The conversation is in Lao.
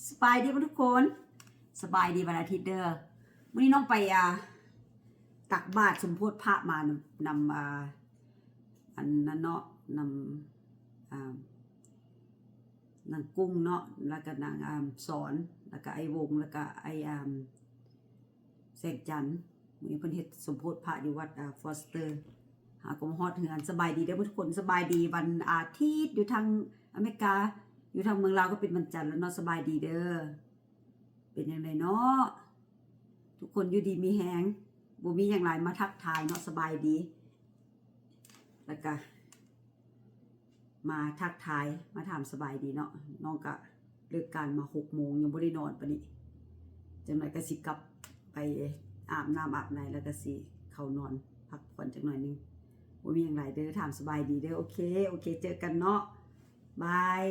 ສະບາຍດີເບິດທຸກຄົນ ສະບາຍດີວັນອາທິດເດີ. ມື້ນີ້ນ້ອງໄປ ອ່າ ຕັກບາດສົມໂພດພະມານຳ ນຳ ອ່າ ອັນນັ້ນເນາະ ນຳ ອ່າ ນາງກຸ້ງເນາະ ແລ້ວກະນາງ ອ່າ ສອນ ແລ້ວກະໄອ້ວົງ ແລ້ວກະໄອ້ ອ່າ ແສງຈັນ. ມື້ນີ້ເພິ່ນເຮັດສົມໂພດພະຢູ່ວັດ ອ່າ ຟອສເຕີ. ຫາກໍມາຮອດເຮືອນ. ສະບາຍດີເດີທຸກຄົນ ສະບາຍດີວັນອາທິດ ຢູ່ທາງອາເມລິກາ ຢູ່ທາງເມືອງລາວກໍເປັນວັນຈັນແລ້ວເນາະ. ສະບາຍດີເດີ ເປັນຈັ່ງໃດເນາະ ທຸກຄົນຢູ່ດີມີແຮງ ບໍ່ມີຫຍັງຫຼາຍ ມາທັກທາຍເນາະ ສະບາຍດີ ແລ້ວກະ ມາທັກທາຍ ມາຖາມສະບາຍດີເນາະ. ນ້ອງກະເລີກການມາຫົກໂມງ ຍັງບໍ່ໄດ້ນອນປານນີ້ ຈັກໜ່ອຍກະຊິກັບໄປອາບນ້ຳອາບໃນ ແລ້ວກະຊິເຂົ້ານອນພັກຜ່ອນຈັກໜ່ອຍໜຶ່ງ. ບໍ່ມີຫຍັງຫຼາຍເດີ ຖາມສະບາຍດີເດີ. ໂອເຄ ໂອເຄ ເຈີກັນເນາະ ບາຍ.